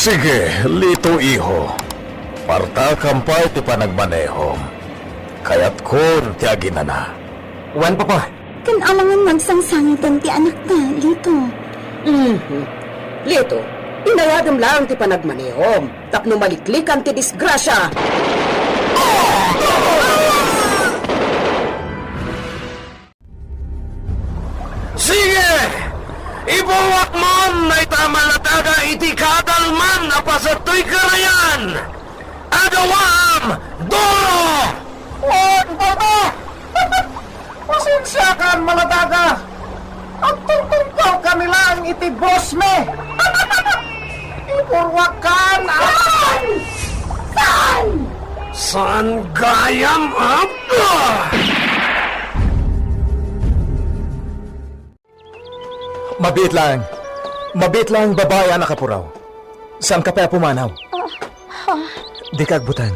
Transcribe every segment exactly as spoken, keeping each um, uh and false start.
Sige, Lito, iho. Partakam pay ti panagmanehom. Kayatkon ti aginana. Wen, Papa. Ken amangan magsangsangitan ti anakta, Lito. Mhm. Lito, inayadem laeng ti panagmanehom tapno maliklikan ti disgrasia. Sige! Iburuakmon dayta a maladaga iti kaadalman a paset toy karayan! Agawaam duro! O, Papa! Pasensiakan, maladaga! Agtungtungpalkan ni laeng iti bosmi! Iburuakkan a— Saan? Saan? Saan gayam, a? Mabiit laeng. Mabiit laeng, babai a nakapuraw. Saanka pay a pumanaw? Ah, ah. Dika agbuteng.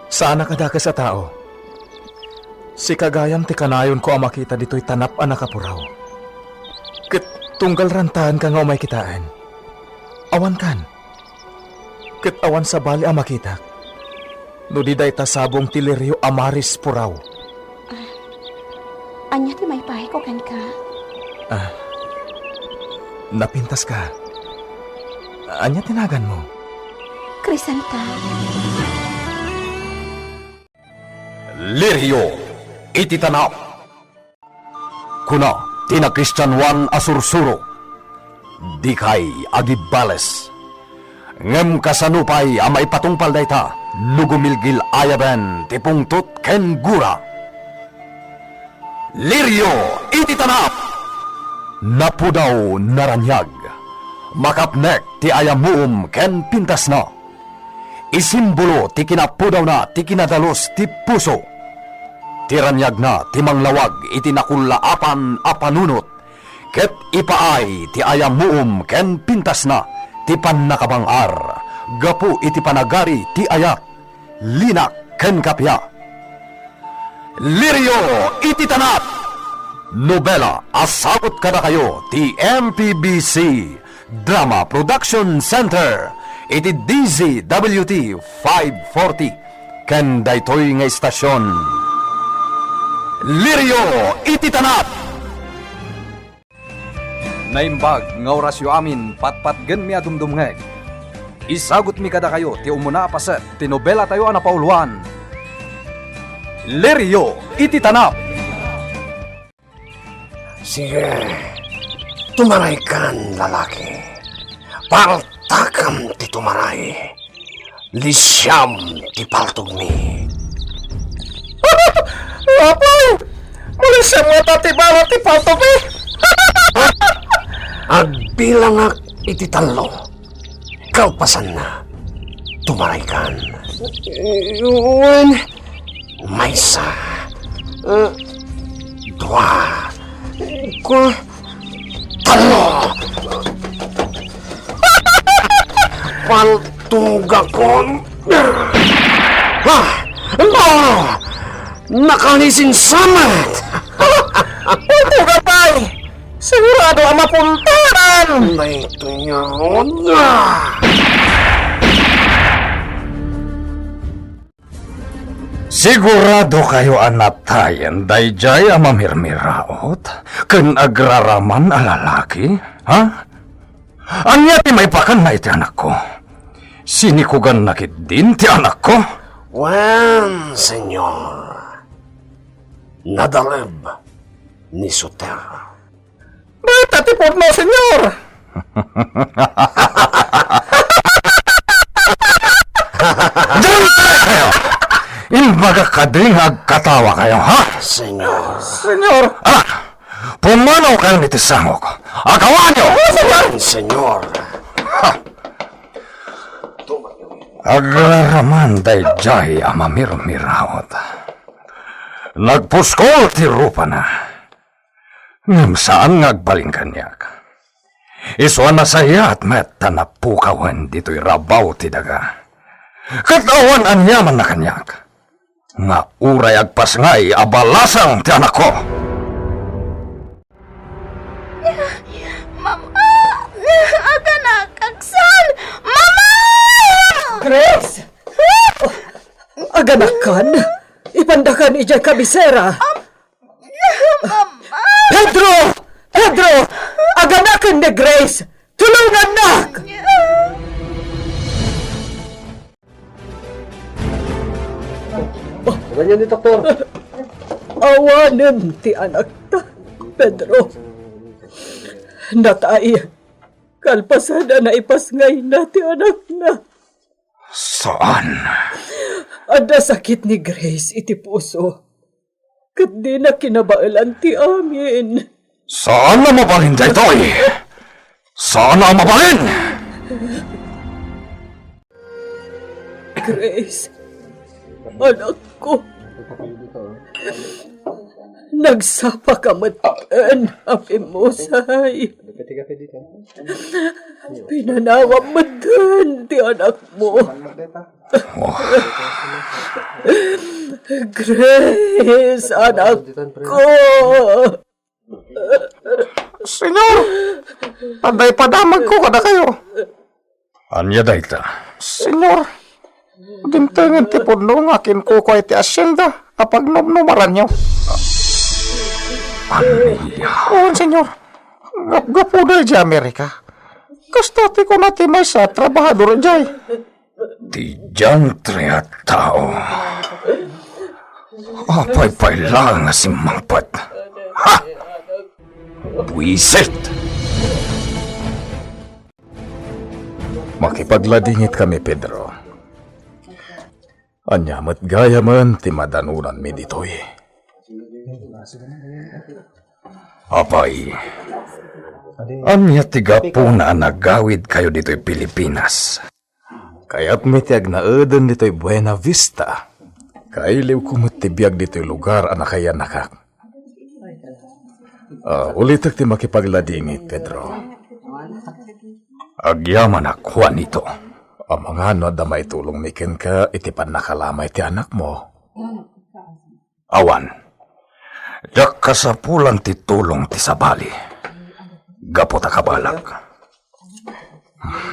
Saanak a dakes a tao. Sika gayam ti kanayonko a makita ditoy tanap a nakapuraw. Ket tunggal rantaenka nga umay kitaen. Awankan. Ket awan sabali a makitak no di dayta sabong ti lirio a maris puraw. Ah, ania ti maipahayko kenka? Ah, napintaska. Ania ti naganmo? Crisanta. Lirio iti tanap. Kuna ti nakristianoan a sursuro, "Dikay agibbales." Ngem kasano pay a maipatungpal dayta no gumilgil-ayaben ti pungtot ken gura? Lirio iti tanap. Napudaw, naraniag. Makapnek ti ayamuom ken pintasna. Isimbolo ti kinapudawna ti kinadalus ti puso. Ti raniagna ti manglawag iti nakullaapan a panunot, ket ipaay ti ayamuom ken pintasna ti pannakabang-ar gapu iti panagari ti ayat, linak ken kappia. Lirio iti tanap. Nobela a sagut kadakayo ti M P B C Drama Production Center iti D Z W T five forty ken daytoy nga istasion. Lirio iti tanap. Naimbag nga orasyo amin, patpatgenmi a dumdumngeg. Isagutmi kadakayo ti umuna a paset ti nobelatayo a napauluan, Lirio iti Tanap. Sige, tumaraykan, lalaki. Partakam ti tumaray. Lisiam ti paltogmi. Apo! Malisiam ngata ti bala ti paltogmi! Agbilangak iti tallo. Kalpasanna, tumaraykan. Wen. Maysa. Eh, dua. Kua. Tallo. Paltugakon. Ah! No! Nakalisinsamat! Paltuga pay! Sigurado a mapuntaran! Daytoy ngarud. Sigurado kayo a natayen daydiay a mamirmiraot ken agraraman a lalaki? Ha? Ania ti maipakanna iti anakko? Sinikuganna ketdin ti anakko? Wen, Senyor. Nadaleb ni Soter. Dayta ti pudno, Senyor! Dayta kayo! Imbaga kadi nga agkatawa kayo, ha? Senyor. Senyor! Ah! Pumanaw kayo iti sangok. Akawanyo! Senyor! Ha! Agraraman daydiay a mamirmiraot. Nagpuskol ti rupana. Ngem saan nga agbalin kaniak. Isu a nasayaat met ta napukawen ditoy rabaw ti daga. Ket awan aniamanna kaniak nga uray agpasngay a balasang ti anakko. Mama! Aganak! Agsan! Mama! Grace! Aganakan! Ipandakan idiay kabisera! Pedro! Pedro! Aganakan ni Grace! Tulongannak! Ganyan ni doktor. Awanen ti anakta, Pedro. Natay. Kalpasan a naipasngayna ti anakna. Saan? Adda sakit ni Grace iti puso. Ket dina kinabaelan ti amin. Saan a mabalin daytoy! Saan a mabalin! Grace, anakko. Nagsapa ka met ken a pimmusay. Pinanawam met ti anakmo. Grace, anakko. Señor, adda ipadamagko kadakayo. Ania dayta? Señor, dimtengen ti pudno nga kinkukua iti hacienda a pagnumnumaranyo. Ania? Wen, señor. Gapgapuna idiay Amerika. Kasta ti kuna ti maysa a trabahador idiay. Ti diantre a tao. Apay pay laeng a simmangpet? Ha! Buisit! Makipagladingitkami, Pedro. Ania met gayamen ti madanonanmi ditoy? Apay, ania ti gapuna a nagawidkayo ditoy Pilipinas? Kayatmi ti agnaeden ditoy Buena Vista. Kailiwko met ti biag ditoy lugar a nakayanakak. Ah, ulitek ti makipagladingit, Pedro. Agyamanak, Juanito. Amangan no adda maitulongmi kenka iti pannakalamay ti anakmo. Awan. Diak kasapulan ti tulong ti sabali. Gapu ta kabalak.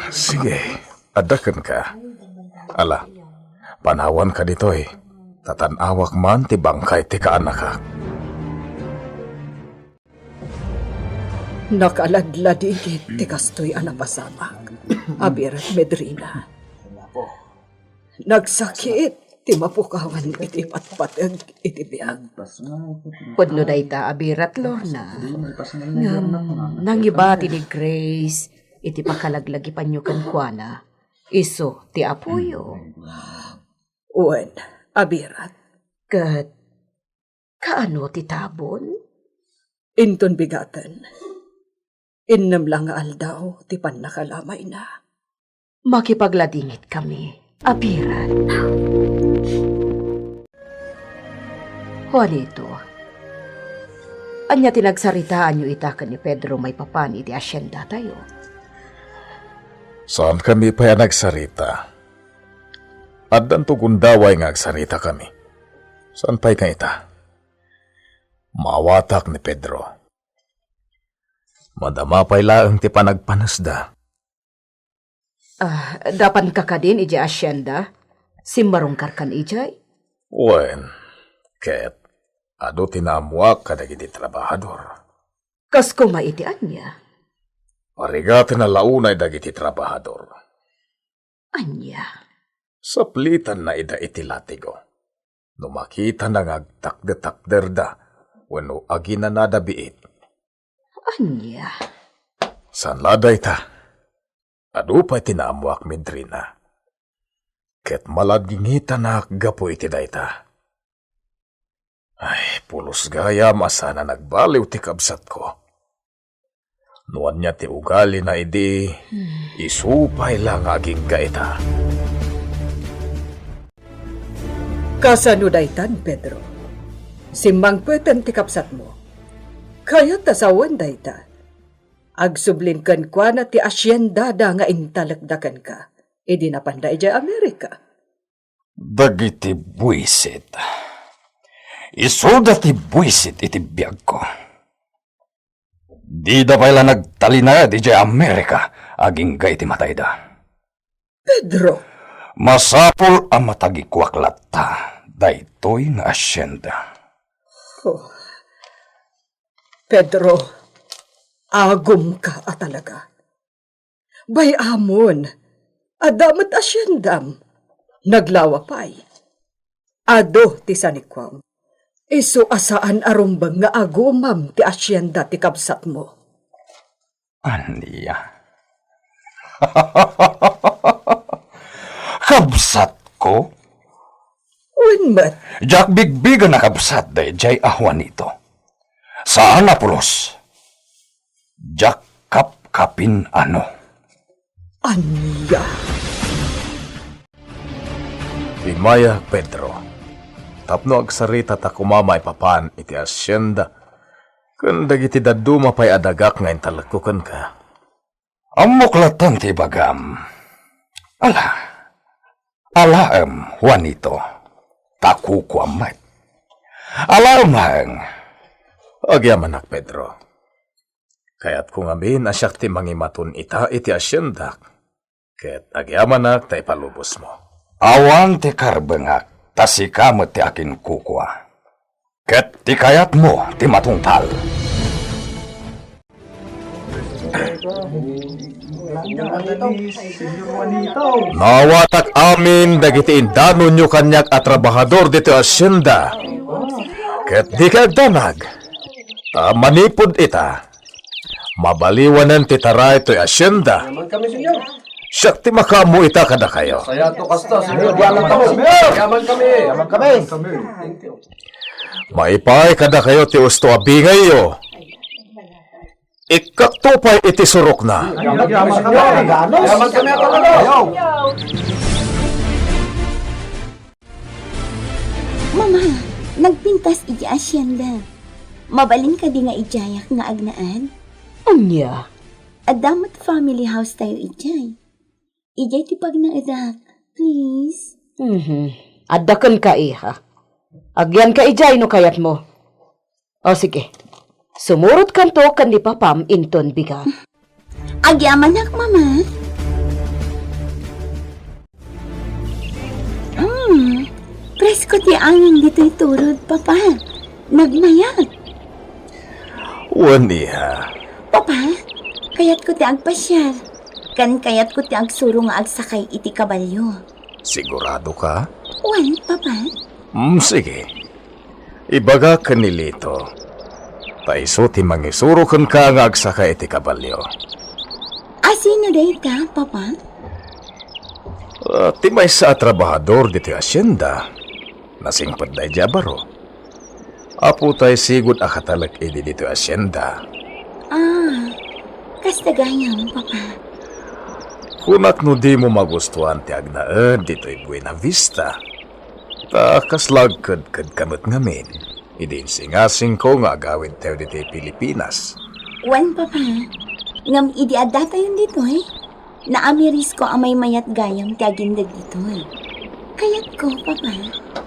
Sige, adda kenka. Ala, panawanka ditoy. Tatan-awak man ti bangkay ti kaanakak. Nakaladladingit ti kastoy a napasamak. Abirat, Medrina. Nagsakit ti mapukawan iti patpateg iti biag. Pudno dayta a birat, Lorna. Ngem nangibati ni Grace iti pakalaglagipanyo kenkuana. Isu ti apoyo. Wen, abirat. Ket kaano ti tabon? Inton bigaten, innem la nga aldaw ti pannakalamayna. Makipagladingitkami, abirat. Juanito, ania ti nagsaritaanyo ita ken ni Pedro maipapan iti haciendatayo? Saankami pay a nagsarita. Addanto gundaway nga agsaritakami. Saan pay nga ita? Maawatak ni Pedro. Madama pay laeng ti panagpanesda. Ah, dapanka kadin idiay hacienda? Simmarungkarkan idiay? Wen, ket adu ti naammoak kadagiti trabahador. Kas koma iti ania? Parigatenna la unay dagiti trabahador. Ania? Saplitanna ida iti latigo. No makitana nga agtakder-takderda wenno aginanada biit. Ania? Saan la dayta. Adu pay ti naammoak, Medrina. Ket maladingitanak gapu iti dayta. Ay, pulos gayam a saan a nagbaliw ti kabsatko. No ania ti ugalina idi, isu pay la nga agingga ita. Kasano daytan, Pedro? Simmangpeten ti kabsatmo. Kayat ta sawen dayta. Agsublin kenkuana ti haciendada nga intalekda kenka idi napanda idiay Amerika. Dagiti buisit. Isuda ti buisit iti biagko. Dida pay la nagtalinaed idiay Amerika agingga iti matayda. Pedro! Masapul a matagikuak latta daytoy nga asienda. Oh, Pedro, agumka a talaga. Bay-amon, adda met asiendam. Naglawa pay. Adu ti sanikuam. Isu a saan a rumbeng nga agumam ti asienda ti kabsatmo. Ania? Kabsatko? Wen met. Diak bigbigen a kabsat daydiay a Juanito. Saan a pulos. Diak kapkapin-ano. Ania? Immayak, Pedro, tapno agsarita ta koma maipapan iti asienda ken dagiti dadduma pay a dagak nga intalekko kenka. Ammok latta ti ibagam. Ala, alaem, Juanito, ta kukuam met. Alaem laeng. Agyamanak, Pedro. Kayatko ngamin a siak ti mangimaton ita iti asiendak, ket agyamanak ta ipalubosmo. Awan ti karbengak, ta sika met ti akinkukua. Ket ti kayatmo ti matungpal. Naawatak amin dagiti indanonyo kaniak a trabahador ditoy asienda. Ket dikay agdanag, ta manipud ita, mabaliwanen ti taray toy asienda. Siak ti makaammo ita kadakayo. Sayato kasta, Señor. Yaman kami. Yaman kami. Yaman kami. Maipay kadakayo ti usto a bingayyo. Ikkakto pay iti surokna. Yaman kami, Señor. Yaman kami, Señor. Mama, nagpintas iti asienda. Mabalin kadi nga idiayak nga agnaed? Ania? Adda met family house tayo idiay. Idiay ti pagnaedak, please. Mhm. Adda kenka, iha. Agyanka idiay no kayatmo. O, sige. Sumurotkanto ken ni Papam inton bigat. Agyamanak, Mama. Mm, presko ti angin ditoy turod, Papa. Nagmayat. Wen, iha. Papa, kayatko ti agpasiar. Ken kayatko ti agsuro nga agsakay iti kabalio. Sigurado ka? Wen, Papa. Mm, sige. Ibaga ken ni Lito, ta isu ti mangisuro kenka nga agsakay iti kabalio. A sino dayta, Papa? Ah, ti maysa a trabahador ditoy asienda. Nasingpet daydi a baro. Aputay sigud a katalek idi ditoy asienda. Ah, kasta gayam, Papa. Kunak no dimo magustuan ti agnaed ditoy Buena Vista. Ta kasla agkedkedka met ngamin idi insingasingko nga agawidtayo ditoy Pilipinas. Wen, Papa. Ngem idi addatayon ditoy, naamirisko a maymayat gayam ti agindeg ditoy. Kayatko, Papa.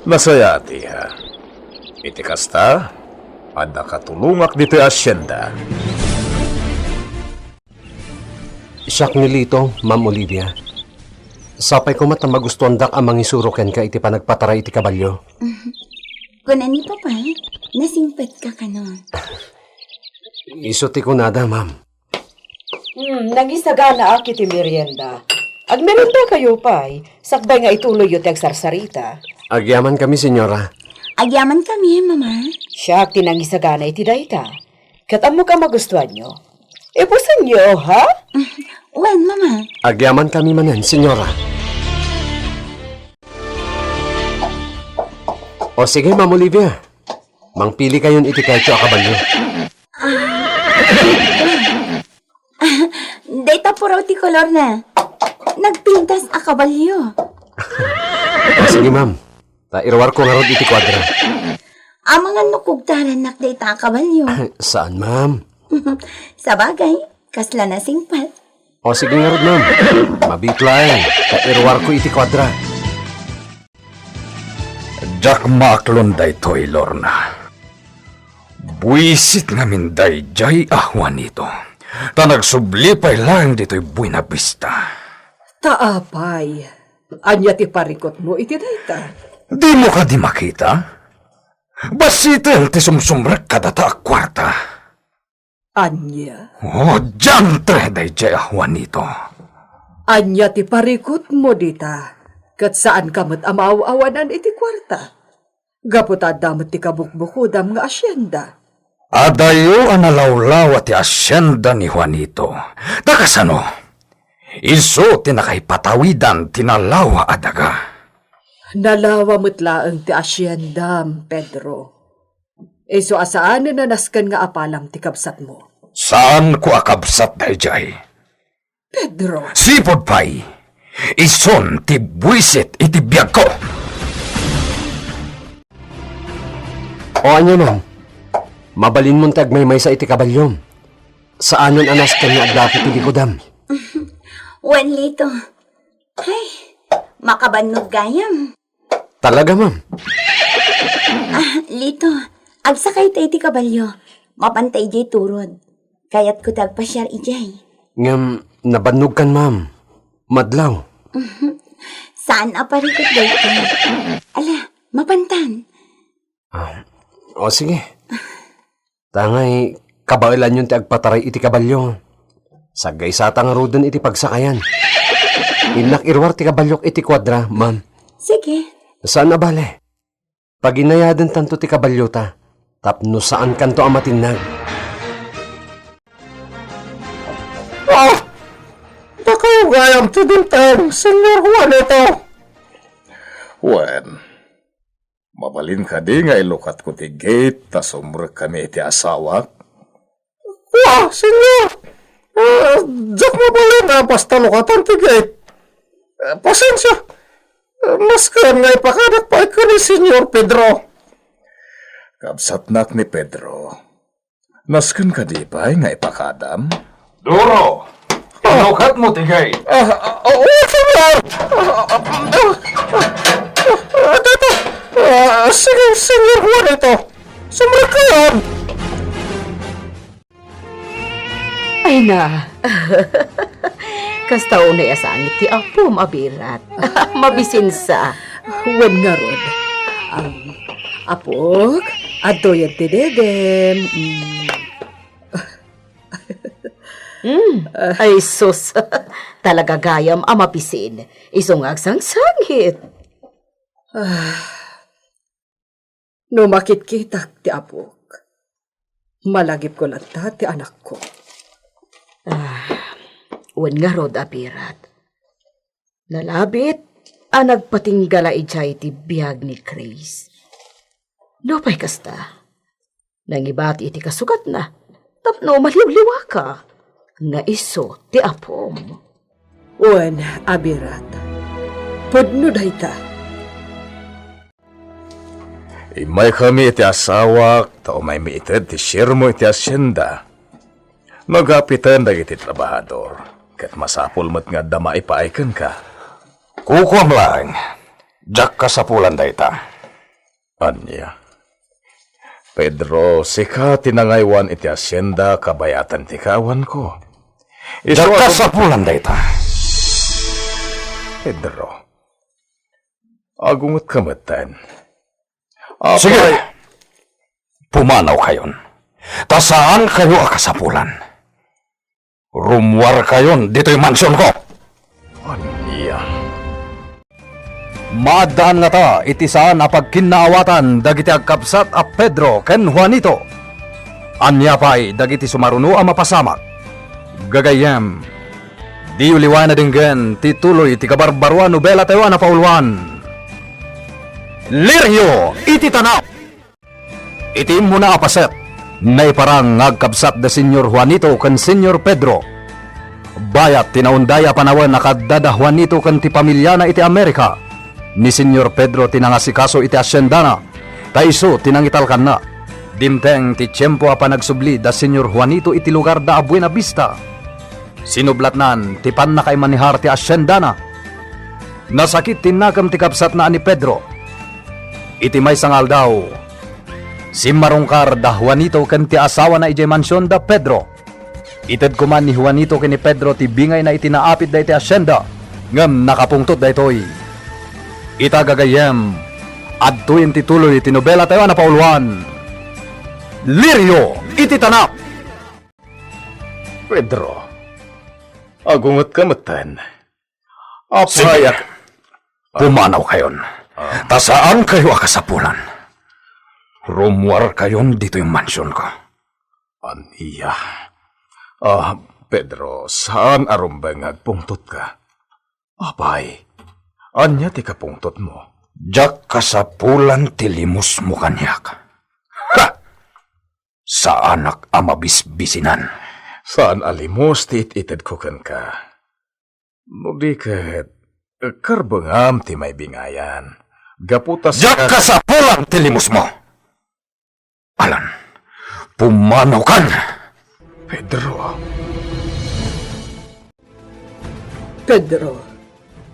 Nasayaat, iha. Iti kasta, adda katulongak ditoy asienda. Siak ni Lito, Ma'am Olivia. Sapay koma ta magustuandak a mangisuro kenka iti panagpataray iti kabalio. Kuna ni Papa, nasingpetka kano? Isu ti kunada, ma'am. Hmm, nangisaganaak iti merienda. Agmeriendakayo pay, sakbay nga ituloyyo ti agsarsarita. Agyamankami, senyora. Agyamankami, Mama. Siak ti nangisagana iti dayta. Ket ammok a magustuanyo. Ipusenyo, ha? Wen, Mama. Agyamankami manen, senyora. O sige, Ma'am Olivia. Mangpilikayon iti ketso a kabalio. Dayta puraw ti kolorna. Nagpintas a kabalio. Ah, sige, ma'am. Ta iruarko ngarud iti kuadra. Amangan no kugtarannak dayta a kabalio. Saan, ma'am? Sabagay, kasla nasingpet. O, sige ngarud, ma'am. Mabiit laeng, ta iruarko iti kuadra. Diak maaklon daytoy, Lorna. Buisit ngamin daydiay a Juanito, ta nagsubli pay laeng ditoy Buena Vista. Ta apay, Ania ti parikutmo iti dayta? Dimo kadi makita? Bassiten ti sumsumrek kadata a kuarta. Ania? Oh, diantre daydiay a Juanito. Ania ti parikutmo dita? Ket saanka met a maaw-awanan iti kuarta? Gapu ta adda met ti kabukbukodam nga asienda. Adayo a nalawlawa ti asienda ni Juanito. Ta kasano? Isu ti nakaipatawidan ti nalawa a daga. Nalawa met laeng ti asiendam, Pedro. Isu a saanen a nasken nga apalam ti kabsatmo. Saanko a kabsat daydiay. Pedro. Sipud pay, isun ti buisit iti biagko. O ania, ma'am? Mabalinmon ti agmaymaysa iti kaballiom. Saanen a nasken nga agdakip ti likudam. Wen, Lito. Ay, makabannog gayam. Talaga, ma'am? Ah, Lito, agsakayta iti kabalio. Mapanta idiay turod. Kayatko ti agpasiar idiay. Ngem, nabannogkan, ma'am. Madlaw. Saan a parikut daytoy? Ala, mapantan. Ah, o sige. Tangay, kabaelanyon ti agpataray iti kabalio. Saggaysata ngaruden iti pagsakayan. Innak iruar ti kabaliok iti kuadra, ma'am. Sige. Saan a bale. Paginayadentanto ti kabaliota, tapno saankanto a matinnag. Ah! Dakayo gayam ti dimteng, Señor Juanito. Wen, mabalin kadi nga ilukatko ti gate ta sumrekkami iti asawak? Kua, Señor, ah, diak mabalin a basta lukatan ti gate. Ah, pasensia. Ah, nasken nga ipakadak pay ken ni Señor Pedro. Kabsatnak ni Pedro. Nasken kadi pay nga ipakadam? Duro! Ilukatmo ti gate! Ah, ah, oo, Señor! Ah, ah, ah, ah, dito! Ah, sige, Señor Juanito! Sumrekkayon! Ay na! Kasta unay a sangit ti apom a birat. Mabisinsa. Wen ngarud. Am, apok, adtoyen ti dedem. Mm. Mm. Ay, sus. Talaga gayam a mabisin. Isu nga agsangsangit. Ah. No makitkitak ti apok, malagipko latta ti anakko. Ah, wen ngarud a birat. Nalabit a nagpatinggala idiay ti biag ni Chris. Nupay kasta, nangibati iti kasugatna tapno maliwliwaka nga isu ti apom. Wen a birat, pudno dayta. Immaykami iti asawak ta umaymi ited ti siermo iti hacienda. Nagapiten dagiti trabahador, ket masapul met nga adda maipaay kenka. Kukuam laeng, diak kasapulan dayta. Ania? Pedro, sika ti nangaywan iti hacienda kabayatan ti kaawanko. Isu Diak a kasapulan dayta. Pedro, agungetka metten. Apay. Sige! Pumanawkayon, ta saankayo a kasapulan. Rummuarkayon ditoy mansionko. Ania? Maaddaan ngata iti saan a pagkinnaawatan dagiti agkabsat a Pedro ken Juanito. Ania pay dagiti sumaruno a mapasamak? Gagayyem, diyo liwayan a denggen ti tuloy ti kabarbaroan nobelatayo a napauluan, Lirio iti Tanaw. Iti immuna a paset, naiparang nga agkabsat da Señor Juanito ken Señor Pedro. Bayat ti naunday a panawen a kaadda da Juanito ken ti pamiliana iti Amerika, ni Señor Pedro ti nangasikaso iti haciendana, ta isu ti nangitalkanna. Dimteng ti tiempo a panagsubli da Señor Juanito iti lugarda a Buena Vista. Sinublatnan ti pannakaimanehar ti haciendana. Nasakit ti nakem ti kabsatna a ni Pedro. Iti maysa nga aldaw, simmarungkar da Juanito ken ti asawana idiay mansion da Pedro. Ited koma ni Juanito ken ni Pedro ti bingayna iti naapit da iti hacienda. Ngem nakapungtot daytoy. Ita gagayyem, adtoyen ti tuloy ti nobelatayo a napauluan, Lirio iti Tanak. Pedro, agungetka metten. Sige. Apay ak- Pumanawkayon. Ah. Ta saankayo a kasapulan. Rummuarkayon ditoy mansionko. Ania? Ah, Pedro, saan a rumbeng nga agpungtotka? Apay, ania ti kapungtotmo? Diak kasapulan ti limosmo kaniak. Ha! Saanak a mabisbisinan. Saan a limos ti it-itedko kenka. No di ket, karbengam ti maibingayan. Gapu ta diak kasapulan ti limosmo. Alan, pumanawkan! Pedro. Pedro,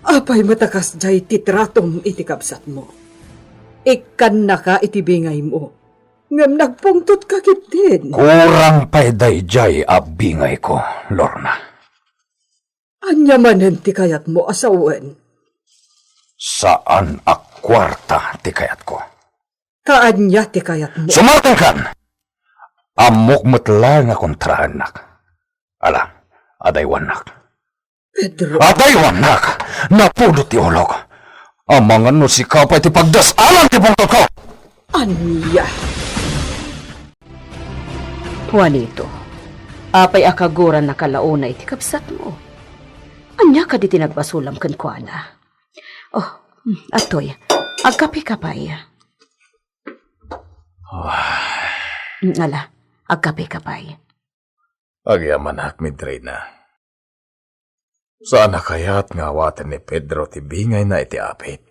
apay met a kasdiay ti tratom iti kabsatmo? Ikkannaka iti bingaymo, ngem nagpungtotka ketdin. Kurang pay daydiay a bingayko, Lorna. Ania manen ti kayatmo a sawen? Saan a kuarta ti kayatko. Ta ania ti kayatmo? Sumartenkan! Ammok met laeng a kontraennak. Ala, adaywannak. Pedro. Adaywannak! Napudot ti ulok. Amangan no sika pay ti pagdas-alan ti pungtotko! Ania? Juanito, apay a kaguran nakalauna iti kabsatmo? Ania kadi ti nagbasolam kenkuana? Oh, mm, atoy, agkapeka pay. Ah. Mm, ala, agkapeka pay. Agyamanak, Midrina. Saan a kayat nga awaten ni Pedro ti bingayna iti apit.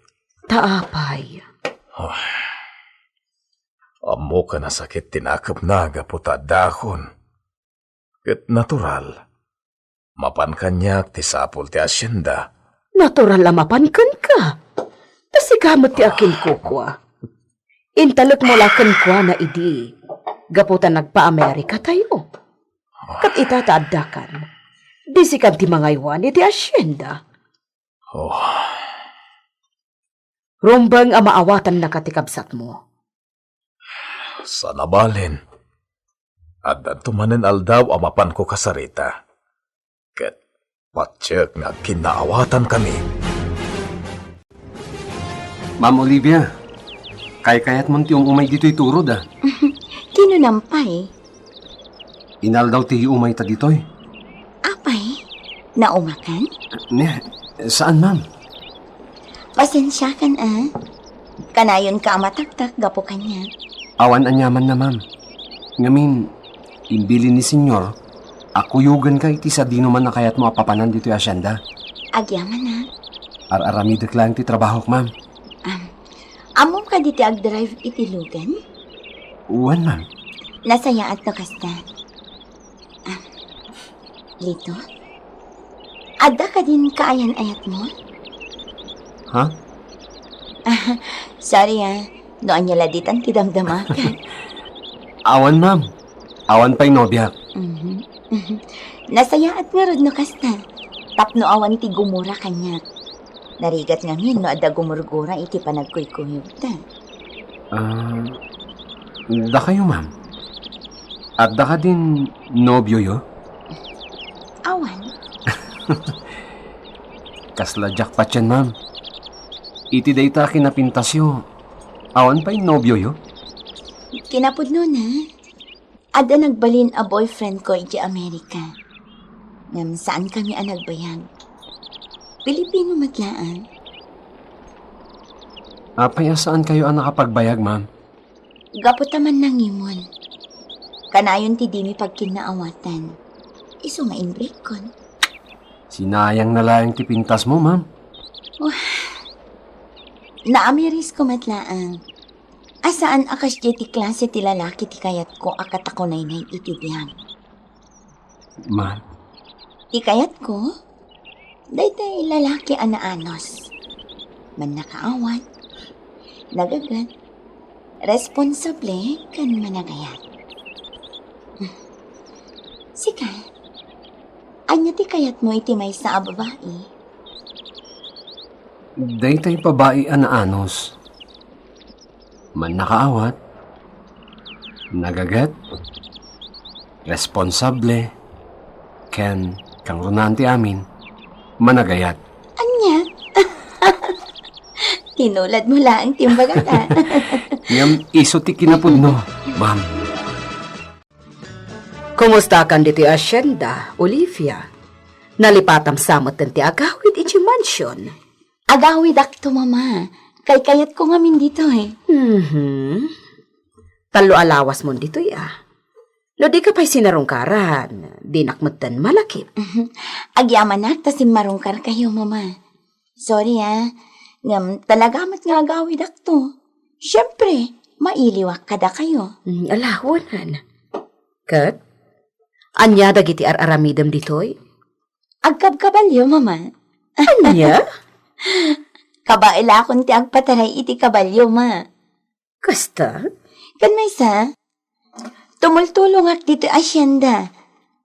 Ta apay? Ah. Ammok a nasakit ti nakepna gapu ta addaakon. Ket natural. Mapan kaniak ti sapul ti asyenda. Natural a mapan kenka. Ta sika met ti akinkukua. Intalekmo la kenkuana idi, gapu ta nagpa-Amerikatayo. Ket ita ta addakan, di sikan ti mangaywan iti asyenda. Oh. Rumbeng a maawatannaka ti kabsatmo. Saan a balen. Addanto manen aldaw a mapanko kasarita. Ket patiek nga agkinnaawatankami. Ma'am Olivia, kaykayatmon ti um-umay ditoy turod, a? Kinunam pay. Inaldaw ti umayta ditoy. Apay, naumakan? Ne, saan, ma'am. Pasensiakan, a. Kanayonka a mataktak gapu kaniak. Awan aniamanna, ma'am. Ngamin, imbilin ni Senyor a kuyogenka iti sadinoman a kayatmo a papanan ditoy asyenda. Agyaman, a. Ar-aramidek laeng ti trabahok, ma'am. Am, ammom kadi ti agdrive iti lugan? Wen, ma'am. Nasayaat no kasta. Ah, Lito? Adda kadin kaayan-ayatmo? Ha? Ah, sorry, a. No ania la ditan ti damdamakan. Awan, ma'am. Awan pay nobiak. Mhm. Nasayaat ngarud no kasta. Tapno awan ti gumura kaniak. Narigat ngamin no adda gumurgura iti panagkuykuyogta. Ah, dakayo, ma'am. Adda kadin nobioyo? Awan. Kasla jackpot yan, ma'am. Iti dayta a kinapintasyo, awan pay nobioyo? Kinapudnona, adda nagbalin a boyfriend ko iti Amerika. Ngem saankami a nagbayag. Pilipino met laeng. Apay a saankayo a nakapagbayag, ma'am? Gapu ta mannangimon. Kanayon ti dimi pagkinnaawatan. Isu nga inbreak-kon. Sinayang na laeng ti pintasmo, ma'am. Wah, naamirisko met laeng. A saan a kasdiay ti klase ti lalaki ti kayatko a katakunaynay iti biag. Ma. Ti kayatko, daytay lalaki a naanos, mannakaawat, nagagat, responsable, ken managayat. Sika, ania ti kayatmo iti maysa a babai? Daytay babai a naanus, mannakaawat, nagaget, responsable, ken kangrunaan ti amin, managayat. Ania? Tinulad mo laeng ti imbagata. Ngem isu ti kinapudno, ma'am. Kumustakan ditoy hacienda, Olivia? Nalipatam sa metten ti agawid iti mansion. Agawidakto, Mama. Kaykayatko ngamin ditoy. Mhm. Tallo a lawasmon ditoy, a. No dika pay sinarungkaran, dinak metten malakip. Agyamanak ta simmarungkarkayo, Mama. Sorry, a. Ngem talaga met nga agawidakto. Siempre, mailiwak kadakayo. Mm, ala, awanan. Ket, ania dagiti ar-aramidem ditoy? Agkabkabalio, Mama. Ania? Kabaelakon ti agpataray iti kabalio, Ma. Kasta? Ken maysa, tumultulongak ditoy hacienda.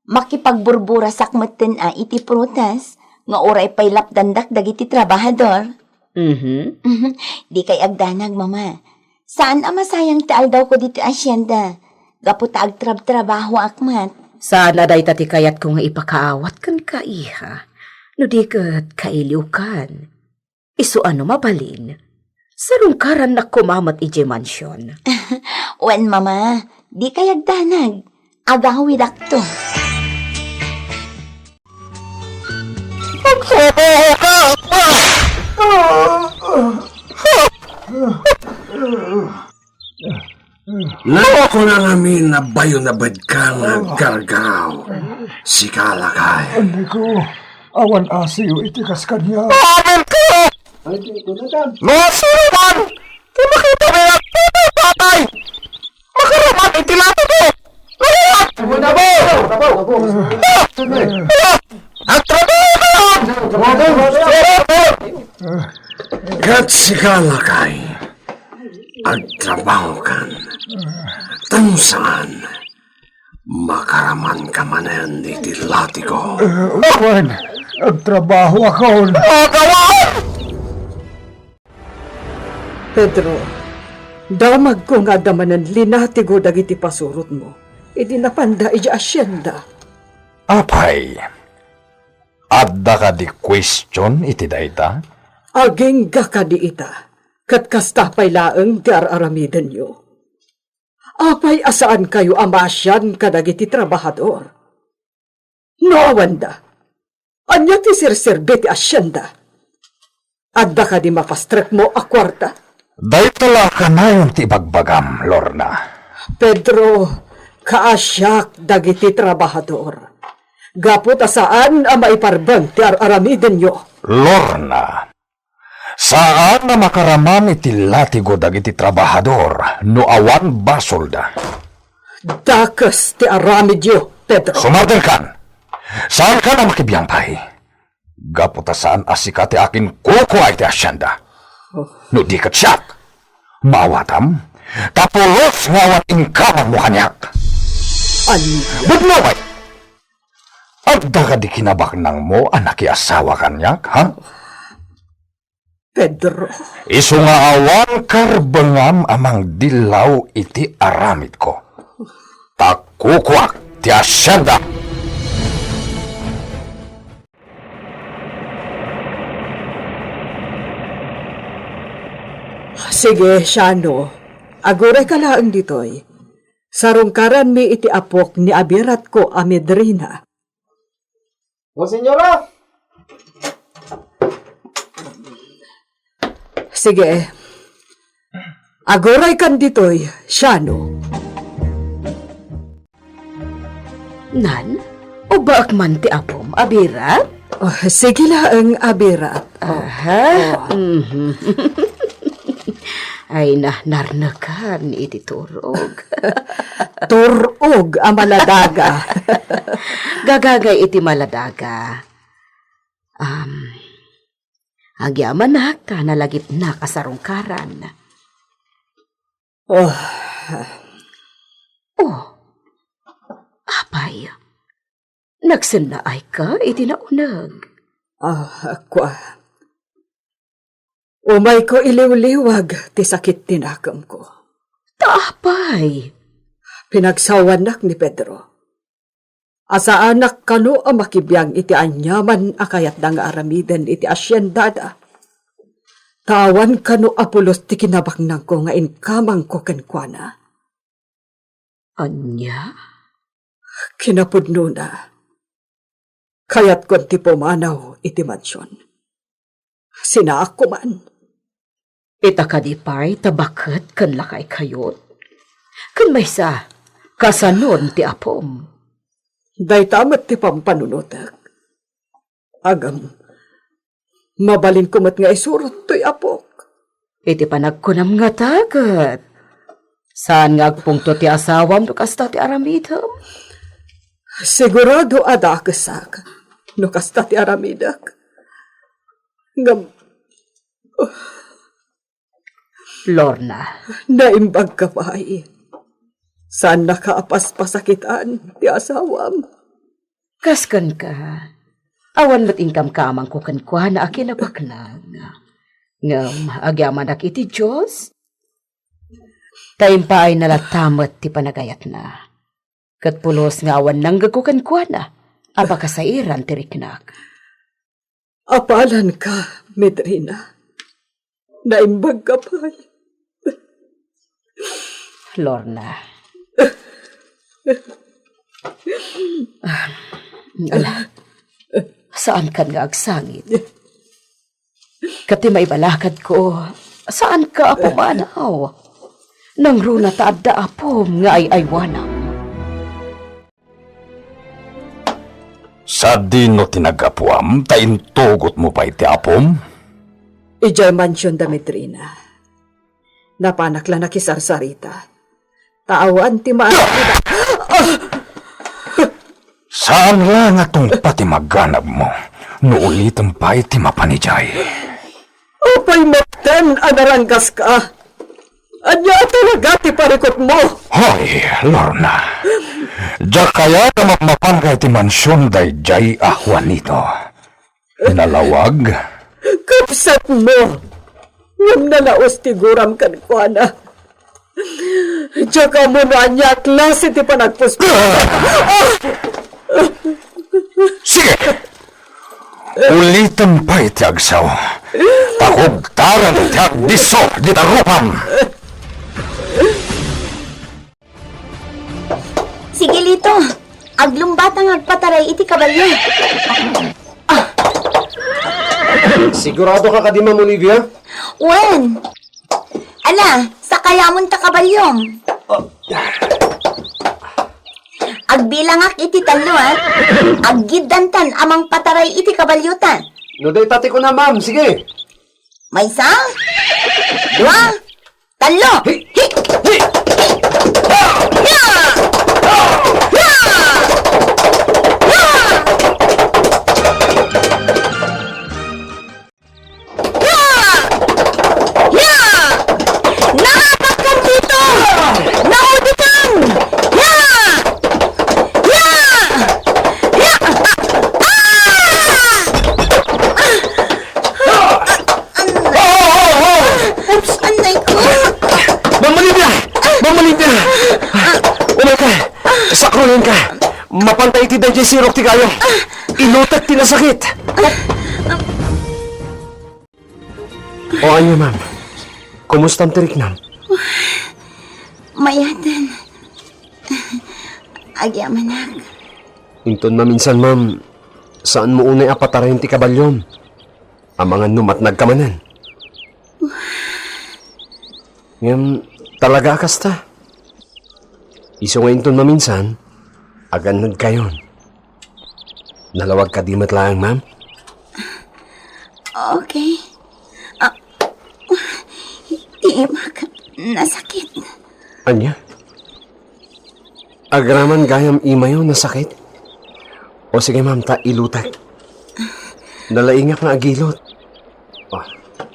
Makipagburburasak metten a iti prutas nga uray pay lapdandak dagiti trabahador. Mhm. Mhm. Dikay agdanag, Mama. Saan a masayang ti aldawko ditoy hacienda, gapu ta agtrabtrabahoak met. Saan a dayta ti kayatko nga ipakaawat kenka, iha. No di ket kailiwkan, isu a no mabalin, sarungkarannak koma met idiay mansion. Wen, Mama, dikay agdanag. Agawidakto. Agtrabahoka, Ama! Nagkuna ngamin a bayo na bedka nga aggargaraw. Sika, lakay. Anniko, awan asio iti kas kaniak. Amin ko! No sino man ti makitami nga agpapatay, makaraman iti latigo. Nagayat! Agtrabaho kayo! Ket sika, lakay, agtrabahokan. Tan saan, makaramanka manen iti latigo. Eh, wen, agtrabahoakon. Agawan! Pedro, damagko nga adda manen linatigo dagiti pasurotmo idi napanda idiay hacienda. Apay, adda kadi question iti dayta? Agingga kadi ita, ket kasta pay laeng ti ar-aramidenyo. Apay a saankayo a maasian kadagiti trabahador? No awanda, ania ti serserbi ti hacienda? Adda kadi mapastrekmo a kuarta? Dayta la kanayon ti ibagbagam, Lorna. Pedro, kaasiak dagiti trabahador. Gapu ta saan a maiparbeng ti ar-aramidenyo. Lorna, saan a makaraman iti latigo dagiti trabahador no awan basolda. Dakes ti aramidyo, Pedro. Sumardenkan! Saankan a makibiang pay. Gapu ta saan a sika ti akinkukua iti hacienda. Oh. No di ket siak, maawatam, ta pulos nga awan inkamammo kaniak. Ania? Budno pay! Adda kadi kinabaknangmo a nakiasawa kaniak, ha? Pedro. Isu nga awan karbengam a mangdillaw iti aramidko. Ta kukuak ti hacienda. Sige, Shano. Agurayka laeng ditoy. Sarungkaranmi iti apok ni abiratko a Medrina. O, senyora! Sige. Aguraykan ditoy, Shano. Nan, ubaek man ti apom, abirat? Oh, sige laeng, abirat. Oh. Aha. Oh. Mhm. Ay, na, narnekan iti turog. Turog a maladaga. Gagagay iti maladaga. Am, agyamanak ta nalagipnak a sarungkaran. Oh. Oh. Apay, nagsennaayka iti nauneg? Ah, kua. Umayko iliwliwag ti sakit ti nakemko. Ta apay? Pinagsawannak ni Pedro. Asaanak kano a makibiang iti aniaman a kayatda nga aramiden iti asiendada. Ta awan kano a pulos ti kinabaknangko nga inkamangko kenkuana. Ania? Kinapudnona, kayatkon ti pumanaw iti mansion. Sinaakko man. Ita kadi pay ta baket ken lakaykayot? Ken maysa, kasanon ti apom? Dayta met ti pampanunotek. Agam, mabalinko met nga isurot toy apok. Iti panagkunam ngata ket, saan nga agpungto ti asawam no kasta ti aramidem? Sigurado a dakesak no kasta ti aramidek. Ngem, Lorna. Naimbag ka pay. Saannaka a paspasakitan ti asawam. Kas kenka, awan met inkamkamangko kenkuana a kinabaknang. Ngem agyamanak iti Dios, ta impaayna latta met ti panagayatna. Ket pulos nga awan nanggegko kenkuana a pakasairan ti riknak. Apalanka, Medrina. Naimbag ka pay. Lorna. Ah, ala, saan kan nga agsangit? Ket ti maibalakadko, saanka a pumanaw. Nangruna ta adda apom nga ay-aywanam. Sadino ti nagapuam ta intugotmo pay ti apom? Idiay mansion da Medrina. Napanak la nakisarsarita. Ta awan ti maan-, Saan la nga tungpa ti maganabmo no ulitem pay ti mapan idiay. Apay metten a naranggaska? Ania a talaga ti parikutmo? Hoy, Lorna. Diak kayat a mapmapanka iti mansion daydiay a Juanito. Nalawag? Kabsatmo! Ngem nalaus ti guram kenkuana. Diak ammo no ania a klase ti panagpuspos. Sige! Ulitem pay ti agsaw. Pakugtaran ti agdisso dita rupam. Sige, Lito. Aglumbata nga agpataray iti kabalio. Sigurado ka kadi, Ma'am Olivia? Wen. Ala, sakayamon ta kabalio. Agbilangak iti tallo, ha? Aggiddantan a mangpataray iti kabalio ta. No dayta ti kuna, ma'am, sige. Maysa? Dua? Tallo! Hi! Hi! Ha! Ha! Ha! Ha! Ha! Ya! Naapakan dito! Nauditan! Ya! Ya! Ya! Ah! Ah! Ah! An-, oops, anay ko! Ma'am Olivia! Ma'am Olivia! Umay ka! Sakrulen ka! Mapantay iti daydiay sirok ti gayo! Ilutek ti nasakit! O, ania, ma'am? Kumustam ti riknam? Mayaten. Agyamanak. Inton maminsan, ma'am, saanmo unay a patarayen ti kabalyom. Amangan no matnag ka manen. Ngem, talaga a kasta. Isu nga inton maminsan, agannad kayon. Nalawag kadi met laeng, ma'am? Okay. Ah, ti imak nasakit. Ania? Agraman gayam imayo nasakit? O sige, ma'am, ta ilutek. Nalaingak nga agilot. Ah.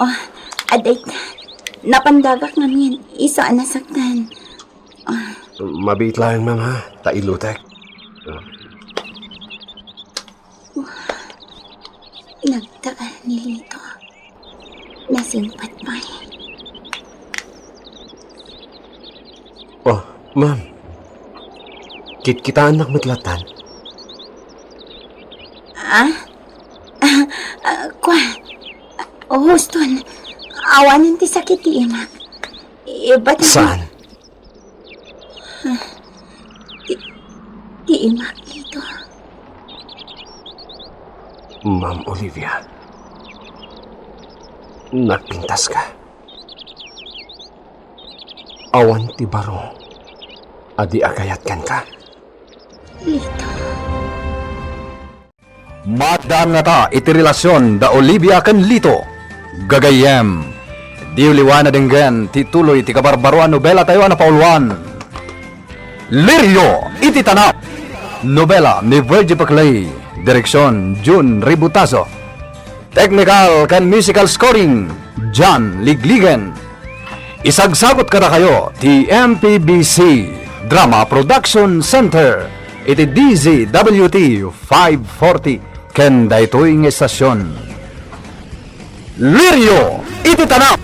Oh, adayta. Napandagak ngamin, isu a nasaktan. Ah. Mabiit laeng, ma'am, ha? Ta ilutek. Ah. Nagtagan ni Lito. Nas- Agtimpad pay. Oh, ma'am. Kitkitaannak met latan. Ah? Ah, ah, kua. Oh, Houston, awanen ti sakit ti imak. Ibat. Saan? Ti, ti imak, Lito. Ma'am Olivia, nagpintaska. Awan ti baro a di agayat kenka. Lito. Maddaan ngata iti relasion da Olivia ken Lito. Gagayyem, diyo liwan a denggen ti tuloy ti kabarbaroan nobela tayo a napauluan, Lirio iti Tanap. Nobela ni Virgie Paclay, direksion Jun Ributazo. Technical ken musical scoring, John Ligligen. Isagsagut kadakayo ti M P B C Drama Production Center iti D Z W T five forty ken daytoy nga estasion. Lirio iti Tanap!